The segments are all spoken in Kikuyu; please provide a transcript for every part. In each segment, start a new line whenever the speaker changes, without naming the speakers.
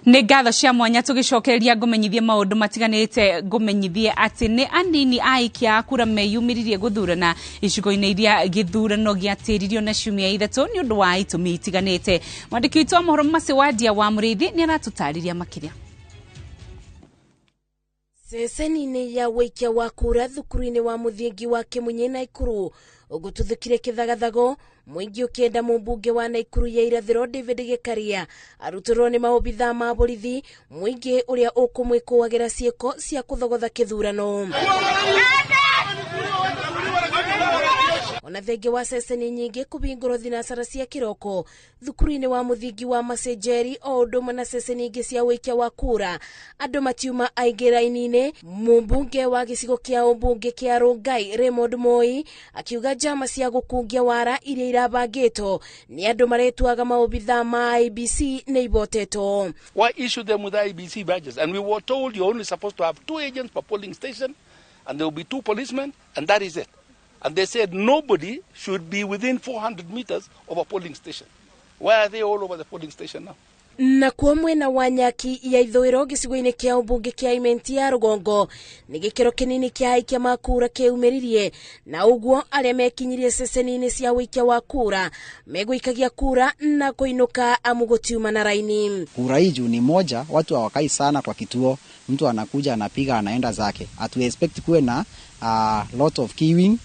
Nĩ ngatho cia mwanya. Tũgĩcokereria ngũmenyithie maũndũ matiganĩte. Ngũmenyithie atĩ nĩ anini a aikia a kura meyumĩririe gũthurana icigo-inĩ iria gĩthurano gĩatĩririo na ciumia 3 nĩ ũndũ wa itũmi itiganĩte. Mwandĩki witũ wa mohoro Masi Wandia wa Mũrĩithi nĩ aratũtarĩria makĩria.
Ceceni-inĩ ya wĩikia wa kura thukuru-inĩ wa mũthingi wa Kĩmunyi Naikuru ũgũtuthũkire kĩthagathago, mũingĩ ũkĩenda mũmbunge wa Naikuru ya irathĩro David Gĩkaria arutũrwo nĩ maobithaa ma borithi, mũingĩ ũrĩa ũkũmwĩkũagĩra ciĩko cia kũthogotha kĩthurano. Ona thengia wa ceceni nyingĩ kũbingũrwo thinacara cia kĩroko thukuru-inĩ wa mũthingi wa Macenjeri o ũndũ ũmwe na ceceni ingĩ cia ũikia wa kura, andũ matiuma aingĩ raini-inĩ. Mũmbunge wa gĩcigo kĩa ũmbunge kĩa Rongai Raymond Moi akiuga njama cia gũkungia wara iria irabangĩtwo nĩ andũ maretuaga maobithaa ma IEBC nĩ ibotetwo.
Why issue them with IEBC badges? And we were told you're only supposed to have 2 agents per polling station, and there will be 2 policemen, and that is it. And they said nobody should be within 400 meters of a polling station. Why are they all over the polling station now?
Nakuo mwena wa Nyaki ya ithũĩro gĩcigo-inĩ kĩa ũmbunge kĩa Imenti ya rũgongo nĩ gĩkĩro kĩnini kĩa aikia ma kura kĩumĩririe, na ũguo arĩa mekinyirie ceceni-inĩ cia ũikia wa kura megũikagia kura na kũinũka amu gũtiuma na raini.
Kura hii juu ni moja, watu hawakai sana kwa kituo, mtu anakuja anapiga anaenda zake. Hatu expect kuwe na lot of queuing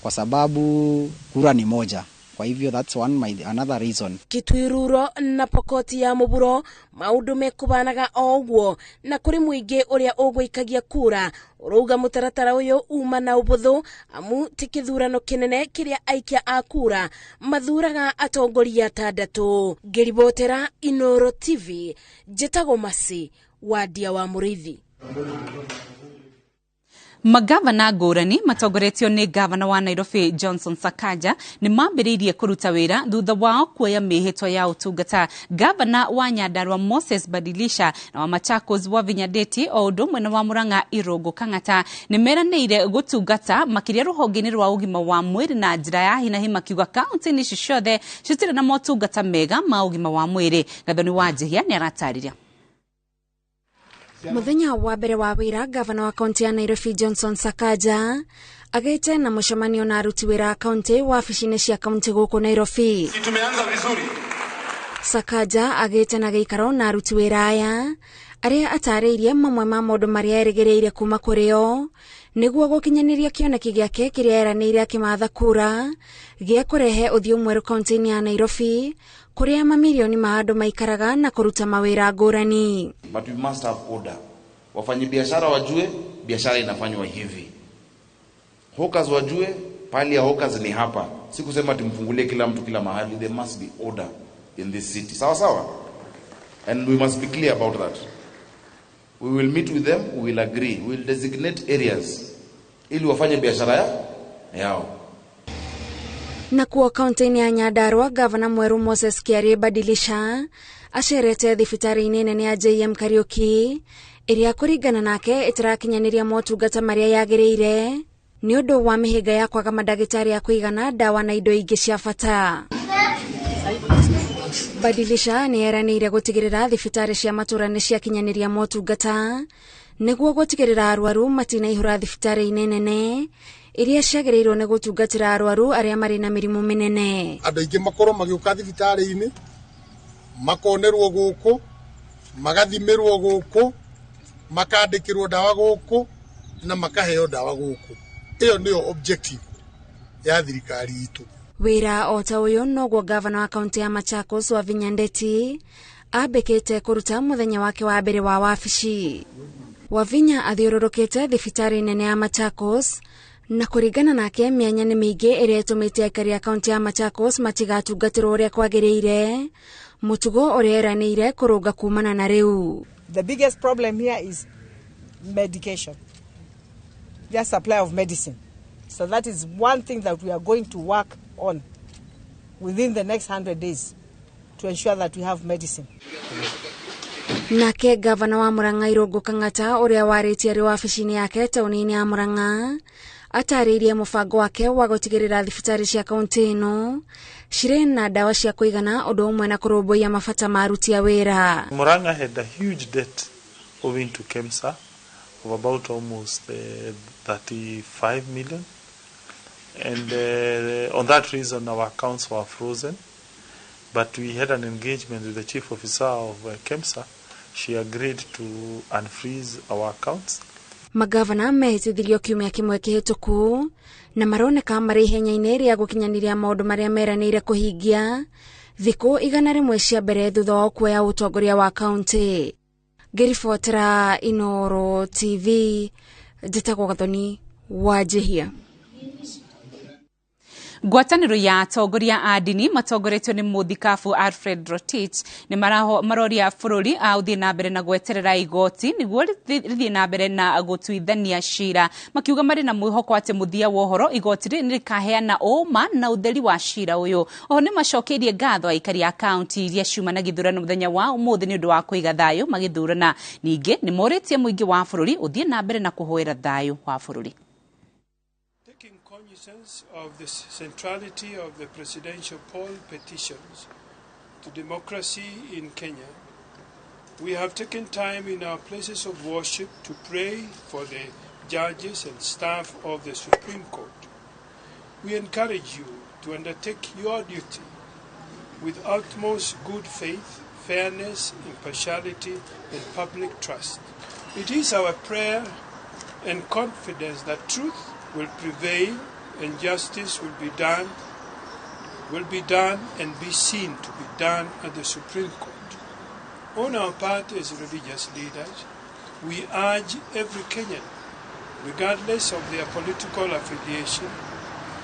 kwa sababu kura ni moja. Kwa hivyo that's one my another reason.
Kitwiruro na Pokoti ya Muburo maundu mekubanaga o uguo, na kuri muingi uria uguikagia kura urauga mutaratara uyu uma na ubuthu amu ti kithurano kinene kiria aikia a kura mathuraga atongoria 6. Ngiribotera Inoro TV, njitagwo Masi Wandia wa Mũrĩithi.
Magavana ngũrani matongoretio nĩ gavana wa Nairobi Johnson Sakaja nĩ mambĩrĩirie kũruta wĩra thutha wao kuoya mĩhĩtwa ya ũtungata. Gavana wa Nyandarua Moses Badilisha na wa Machakos Wavinya Ndeti o ũndũ ũmwe na wa Murang'a Irũngũ Kang'ata nĩ meranĩire gũtungata makĩria rũhonge-inĩ rwa ũgima wa mwĩrĩ na njĩra ya hinahi, makiuga kaunti-inĩ ici ciothe citirĩ na motungata mega ma ũgima wa mwĩrĩ. Gathoni wa Njihia nĩ aratarĩria.
Muthenya wa mbere wa wĩra, gavana wa kaunti ya Nairobi Johnson Sakaja agĩte na mũcemanio na aruti wĩra a kaunti wabici-inĩ cia kaunti gũkũ Nairobi.
Tumeanza vizuri.
Sakaja agĩte na gĩikaro na aruti wĩra aya arĩa atarĩirie mamwe ma maũndũ marĩa erĩgĩrĩire kuma kũrĩ o nĩguo gũkinyanĩria kĩoneki gĩake kĩrĩa eranĩire akĩmatha kura gĩa kũrehe ũthiũ mwerũ kaunti-inĩ ya Nairobi kũrĩa mamirioni ma andũ maikaraga na kũruta mawĩra ngũrani.
But we must have order. Wafanyibiashara wajue biashara inafanywa hivi. Hawkers wajue pali ya hawkers ni hapa. Si kusema tumfungulie kila mtu kila mahali. There must be order in this city. Sawa sawa? And we must be clear about that. We will meet with them, we will agree. We will designate areas ili wafanye biashara yao.
Na kuo kaunti-inĩ ya Nyandarua, gavana mwerũ Moses Kiarie Badilisha acerete thibitarĩ-inĩ nene ya JM Kariuki ĩrĩa kũringana nake ĩtarakinyanĩria motungata marĩa yagĩrĩire nĩ ũndũ wa mĩhĩnga ya kwaga mandagĩtarĩ a kũigana, ndawa na indo ingĩ cia bata. Badilisha nĩ eranĩire gũtigĩrĩra thibitarĩ cia matũũra nĩ ciakinyanĩria motungata nĩguo gũtigĩrĩra arwaru matinaihũra thibitarĩ-inĩ nene iria ciagĩrĩirwo nĩ gũtungatĩra arwaru arĩa marĩ na mĩrimũ mĩnene.
Andũ aingĩ makorwo magĩũka thibitarĩ-inĩ, makonerwo gũkũ, magathimĩrwo gũkũ, makandĩkĩrwo ndawa gũkũ na makaheo ndawa gũkũ. Ĩyo nĩyo objective ya thirikari itũ.
Wĩra o ta ũyũ noguo gavana wa kaunti ya Machakos Wavinya Ndeti ambĩkĩte kũruta mũthenya wake wa mbere wa wabici. Wavinya athiũrũrũkĩte thibitarĩ nene ya Machakos na kũringana nake mĩanya nĩ mĩingĩ ĩrĩa ĩtũmĩte aikari a kaunti ya Machakos matigatungatĩrwo ũrĩa kwagĩrĩire, mũtugo ũrĩa eranĩire kũrũnga kumana na rĩu.
The biggest problem here is medication, just supply of medicine. So that is one thing that we are going to work on within the next 100 days to ensure that we have medicine.
Nake gavana wa Murang'a Irũngũ Kang'ata ũrĩa warĩtie arĩ wabici-inĩ yake taũni-inĩ ya Murang'a atarĩirie mũbango wake wa gũtigĩrĩra thibitarĩ cia kaunti ĩno Cirĩ na ndawa cia kũigana ũndũ ũmwe na kũrũmbũiya mabata ma aruti a wĩra.
Murang'a had a huge debt owing to KEMSA of about almost 35 million, and on that reason our accounts were frozen. But we had an engagement with the chief officer of KEMSA. She agreed to unfreeze our accounts.
Magavana mehĩtithirio kiumia kĩmwe kĩhĩtũku na maroneka marĩ ihenya-inĩ rĩa gũkinyanĩria maũndũ marĩa meranĩire kũhingia thikũ 100 cia mbere thutha wa kuoya ũtongoria wa kaunti. Ngĩribotera Inooro TV, njĩtagwo Gathoni wa Njihia.
Ngwatanĩro ya atongoria a ndini matongoretio nĩ mũthikabu Alfred Rotich nĩ maroria bũrũri ũthiĩ na mbere na gweterera igoti nĩguo rĩthiĩ na mbere na gũtuithania cira, makiuga marĩ na mwĩhoko atĩ mũthia wa ũhoro igoti rĩrĩ nĩrĩkaheana ũma na ũtheri wa cira ũyũ. Oho nĩ macokeirie ngatho aikari a kaunti iria ciuma na gĩthurano mũthenya wa ũmũthĩ nĩ ũndũ wa kũiga thayũ magĩthurana. Ningĩ nĩ morĩtie mũingĩ wa bũrũri ũthiĩ na mbere na kũhoera thayũ wa bũrũri.
Taking cognizance of the centrality of the presidential poll petitions to democracy in Kenya, we have taken time in our places of worship to pray for the judges and staff of the Supreme Court. We encourage you to undertake your duty with utmost good faith, fairness, impartiality, and public trust. It is our prayer and confidence that truth will prevail and justice will be done and be seen to be done at the Supreme Court. On our part as religious leaders, we urge every Kenyan, regardless of their political affiliation,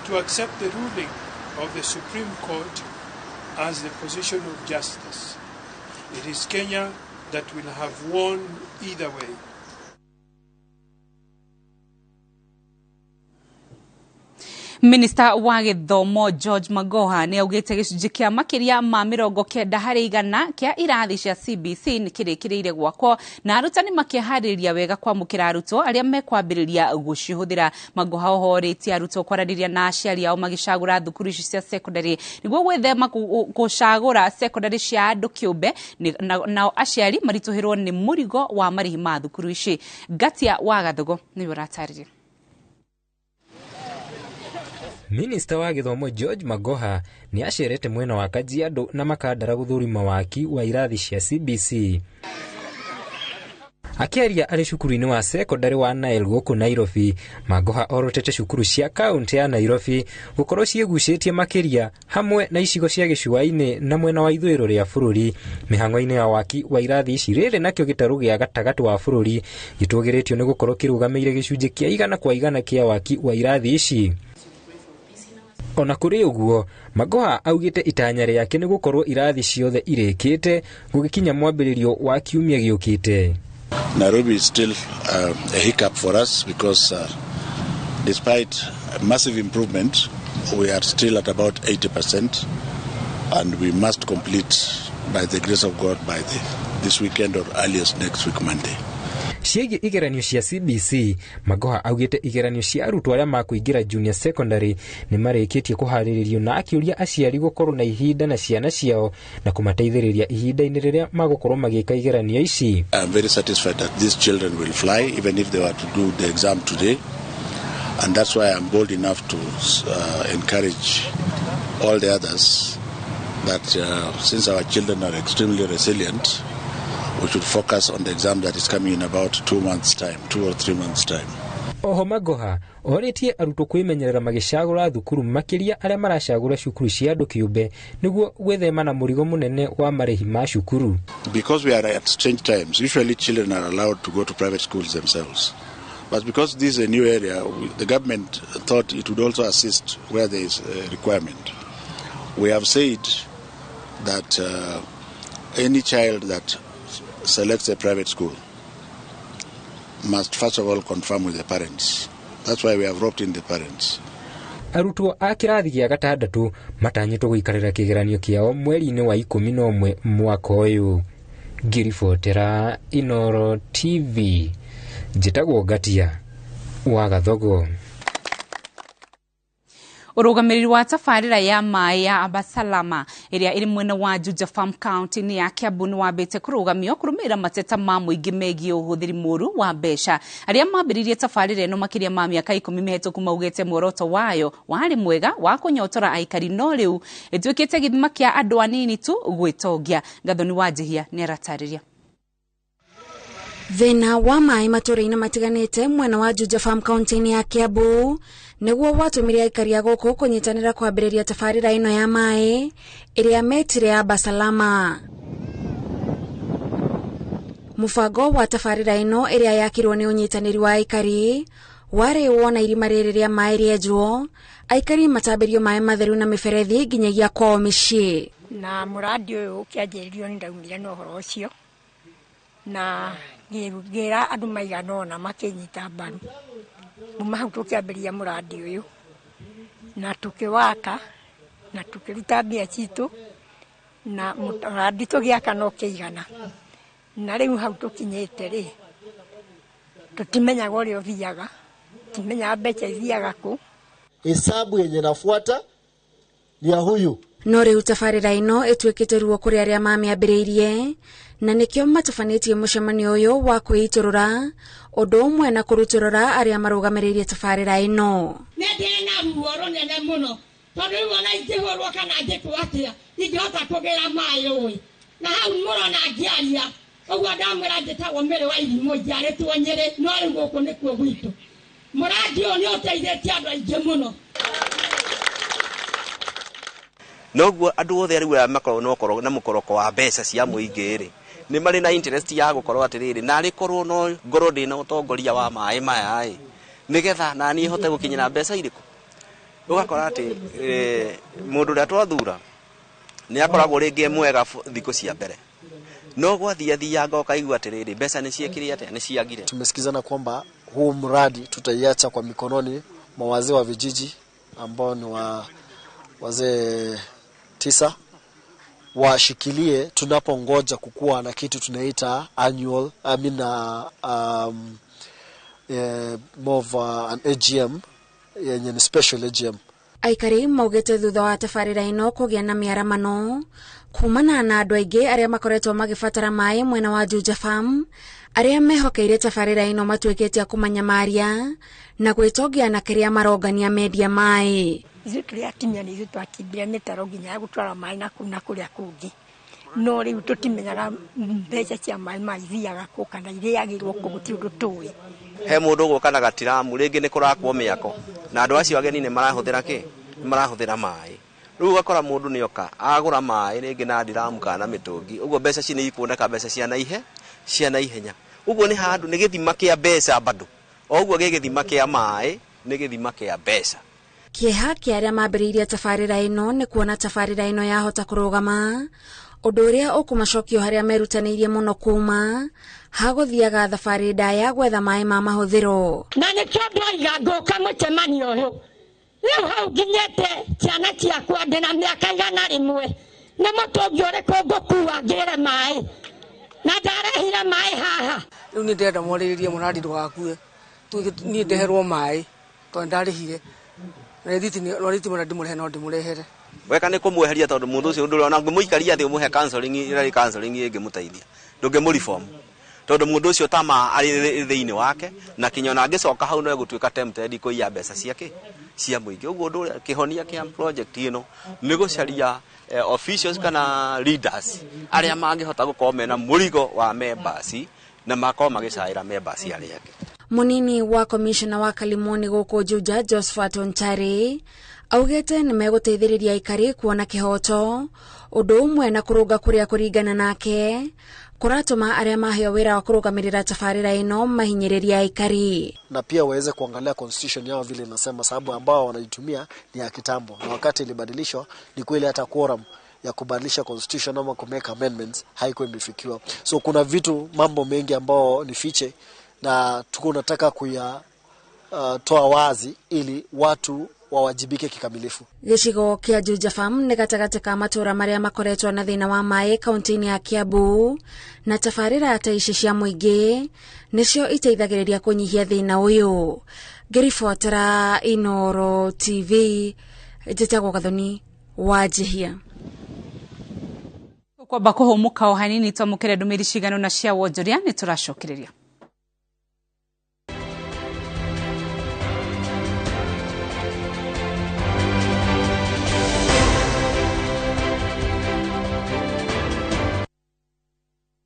to accept the ruling of the Supreme Court as the position of justice. It is Kenya that will have won either way.
Minister wa gĩthomo George Magoha nĩ augĩte gĩcunjĩ kĩa makĩria ma 90 harĩ igana kĩa irathi cia CBC nĩ kĩrĩkĩrĩire gwakwo na arutani makĩharĩria wega kwamũkĩra arutwo arĩa mekwambĩrĩria gũcihũthĩra. Magoha ohorĩtie arutwo kwaranĩria na aciari ao magĩcagũra thukuru ici cia secondary nĩguo gwĩthema gũcagũra secondary cia andũ kĩũmbe, nao aciari maritũhĩrwo nĩ mũrigo wa marĩhi ma thukuru ici. Ngatia wa Gathugo nĩwe ũratarĩria.
Minista wa gĩthomo George Magoha nĩ acerete mwena wa Kajiado na Makandara gũthũrima waki wa irathi cia CBC. Akĩaria arĩ cukuru-inĩ wa secondary wa Nile gũkũ Nairobi, Magoha orotete cukuru cia kaunti ya Nairobi gũkorwo ciĩgucĩtie makĩria hamwe na icigo cia gĩcũa-inĩ na mwena wa ithũĩro rĩa bũrũri. Mĩhang'o-inĩ ya waki wa irathi ici rĩrĩ nakĩo gĩtarũ gĩa gatagatĩ wa bũrũri gĩtũgĩrĩtio nĩ gũkorwo kĩrũgamĩire gĩcunjĩ kĩa 100% kĩa waki wa irathi ici. Ona kũrĩ ũguo, Magoha augĩte itanya rĩake nĩ gũkorwo irathi ciothe irĩkĩte gũgĩkinya mwambĩrĩrio wa kiumia gĩũkĩte.
Nairobi is still a hiccup for us because despite massive improvement, we are still at about 80% and we must complete by the grace of God by this weekend or earliest next week Monday.
Ciĩgiĩ igeranio cia CBC, Magoha augĩte igeranio cia arutwo arĩa makũingĩra junior secondary nĩ marĩkĩtie kũharĩrĩrio na akĩũria aciari gũkorwo na ihinda na ciana ciao na kũmateithĩrĩria ihinda-inĩ rĩrĩa magũkorwo magĩka igeranio ici.
I am very satisfied that these children will fly even if they were to do the exam today, and that's why I'm bold enough to encourage all the others that since our children are extremely resilient, we should focus on the exam that is coming in about 2 months' time, 2 or 3 months' time.
Oho Magoha orĩtie arutwo kwĩmenyerera magĩcagũra thukuru makĩria arĩa maracagũra cukuru cia andũ kĩũmbe nĩguo gwĩthema na mũrigo mũnene wa marĩhi ma cukuru.
Because we are at strange times, usually children are allowed to go to private schools themselves. But because this is a new area, the government thought it would also assist where there is a requirement. We have said that any child that selects a private school must first of all confirm with the parents. That's why we have roped in the parents.
Arutwo a kĩrathi gĩa gatandatũ matanyĩtwo gũikarĩra kĩgeranio kĩao mweri-inĩ wa 11 mwaka ũyũ. Ngĩribotera Inooro TV, njĩtagwo Ngatia wa Gathogo.
Ũrũgamĩrĩri wa tabarĩra ya maĩ ya Abasalama ĩrĩa ĩrĩ mwena wa Juja Farm County-inĩ ya Kiambu nĩ wambĩte kũrũgamio kũrũmĩrĩra mateta ma mũingĩ megiĩ ũhũthĩri mũru wa mbeca. Arĩa mambĩrĩirie tabarĩra ĩno makĩria ma mĩaka 10 mĩhetũku maugĩte muoroto wayo warĩ mwega wa kũnyotora aikari, no rĩu ĩtuĩkĩte gĩthima kĩa andũ anini tu gwĩtongia. Gathoni wa Njihia nĩ aratarĩria.
Thĩna wa maĩ matũra-inĩ matiganĩte mwena wa Juja Farm County-inĩ ya Kiambu nĩguo watũmire aikari a gũkũ kũnyitanĩra kwambĩrĩria tabarĩra ĩno ya maĩ ĩrĩa metire ya Basalama. Mũbango wa tabarĩra ĩno ĩrĩa yakirwo nĩ ũnyitanĩri wa aikari warĩ wona irima rĩrĩ rĩa maĩ rĩenjwo, aikari matambĩrio maĩ matheru na mĩberethi nginyagia kwao mĩciĩ.
Na mũradi ũyũ ũkĩanjĩrĩrio nĩ ndaumire na ũhoro ũcio na ngĩra andũ maigana ũna makĩnyita mbaru. Kuma hau tũkĩambĩrĩria mũradi ũyũ na tũkĩwaka na tũkĩruta mbia citũ na mũradi tũgĩaka no kĩigana. Na rĩu hau tũkinyĩte rĩ, tũtimenyaga ũrĩa ũthiaga, tũtimenyaga mbeca ithiaga kũ.
Hesabu yenye nafuata ni ya huyu.
No rĩu tabarĩra ĩno ĩtuĩkĩte ruo kũrĩ arĩa mamĩambĩrĩirie na nĩkĩo matabanĩtie mũcemanio ũyũ wa kwĩitũrũra ũndũ ũmwe na kũrutũrũra arĩa marũgamĩrĩirie tabarĩra ĩno.
Nĩ ndĩ na ruo rũnene mũno tondũ rĩu ona ingĩhũrwo kana ngĩkwo atĩa ingĩhota kũgĩra maĩ ũĩ, na hau mũrona ngĩaria ũguo ndamwĩra njĩtagwo Mĩrĩ wa Irimũ, njiarĩtwo Nyĩrĩ, no rĩu gũkũ nĩkuo gwitũ. Mũradi ũyũ nĩ ũteithĩtie andũ aingĩ mũno.
Noguo andũ othe arĩa makoragwo na mũkoroko wa mbeca cia mũingĩ rĩ, nĩ marĩ na interest ya gũkorwo atĩrĩrĩ, narĩ korwo no ngorwo ndĩna ũtongoria wa maĩ maya ĩ, nĩgetha naniĩ hote gũkinyĩra mbeca irĩkũ. Ũgakora atĩ mũndũ ũrĩa twathura nĩ akoragwo rĩngĩ e mwega thikũ cia mbere, no gwathiathianga ũkaigua atĩrĩrĩ, mbeca nĩ ciekire atĩa, nĩ ciagire.
Tumesikizana kwamba huu mradi tutaiacha kwa mikononi mwa wazee wa vijiji ambao ni wa wazee 9 washikilie tunapongoja kukua na kitu tunaita annual, I mean, more of an AGM yenye ni special AGM.
Aikari maugĩte thutha wa tabarĩra ĩno kũgĩa na mĩaramano kumana na andũ aingĩ arĩa makoretwo magĩbatara maĩ mwena wa Juja Farm, arĩa mehokeire tabarĩra ĩno matuĩkĩte a kũmanyamaria na gwĩtongia na kĩrĩa marongania mendia maĩ.
Ithuĩ tũrĩ atumia nĩ ithuĩ twakimbire mĩtaro nginya ya gũtwara maĩ na kũu na kũrĩa kũngĩ, no rĩu tũtimenyaga mbeca cia maĩ maya ithiaga kũ kana irĩagĩrwo kũ, gũtirĩ ũndũ tũĩ.
He mũndũ ũgũka na gatiramu rĩngĩ nĩ kũrakwo mĩako na andũ acio ageni nĩ marahũthĩra kĩ, nĩ marahũthĩra maĩ. Rĩu ũgakora mũndũ nĩoka agũra maĩ rĩngĩ na ndiramu kana mĩtũngi, ũguo mbeca ci nĩ ikuoneka mbeca cia naihenya. Ũguo nĩ handũ nĩ gĩthima kĩa mbeca bado, o ũguo gĩ gĩthima kĩa maĩ nĩ gĩthima kĩa mbeca.
Kĩeha kĩa arĩa mambĩrĩirie tabarĩra ĩno nĩ kuona tabarĩra ĩno yahota kũrũgama, ũndũ ũrĩa ũkũmacokio harĩa merutanĩirie mũno kuma hagũthiaga thabarĩ ndaya gwetha maĩ ma mahũthĩro.
Na nĩkĩo ndoiga ngũka mũcemanio ũyũ, rĩu hau nginyĩte ciana ciakwa ndĩna mĩaka 101, nĩ mũtũngi ũrĩkũ ngũkua ngĩre maĩ, na ndarehire maĩ haha.
Rĩu nĩ ndĩrenda mwarĩrĩrie mũradi ndũgakue, niĩ ndeherwo maĩ tondũ ndarĩhire na rĩthiti no rĩthiti ndĩmũrehe no ndĩmũrehere.
Weka nĩ kũmweheria tondũ mũndũ ũcio ndũrĩ ona ngũmũikaria thĩ ũmũhe counseling ĩrĩa counseling ĩngĩmũteithia, ndũngĩmũreform tondũ mũndũ ũcio tama arĩ thĩinĩ wake na kinya ona angĩcoka hau no egũtuĩka tempted kũiya mbeca ciake cia mũingĩ. Ũguo ũndũ ũrĩa kĩhonia kĩa project ĩno nĩ gũcaria officials kana leaders arĩa mangĩhota gũkorwo mena mũrigo wa members na makorwo magĩcaĩra members arĩa angĩ.
Munini wa komishona wa Kalimoni gũkũ Juja Josephat Onchari augĩte nĩ megũteithĩrĩria aikari kuona kĩhoto ũndũ ũmwe na kũrũnga kũrĩa kũringana nake kũratũma arĩa maheo wĩra wa kũrũgamĩrĩra tabarĩra ĩno mahinyĩrĩria aikari.
Na pia waweze kuangalia constitution yao vile inasema, sababu ambao wanaitumia ni ya kitambo na wakati ilibadilishwa ni kweli hata quorum ya kubadilisha constitution ama kumake amendments haikuwa imefikiwa. So kuna vitu mambo mengi ambao ni fiche na tuko nataka kuya toa wazi ili watu wawajibike kikamilifu.
Gĩcigo kĩa Juja Farm nĩ gatagatĩ ka matũra marĩa makoretwo na thĩna wa maĩ kaunti-inĩ ya Kiambu, na tabarĩra ta ici cia mũingĩ nĩcio iteithagĩrĩria kũnyihia thĩna ũyũ. Ngĩribotera Inooro TV, Njĩtagwo Gathoni wa Njihia.
Kwamba kũhũmũka o hanini, twamũkĩre ndũmĩrĩri cigana ũna cia wonjoria, nĩ tũracokereria.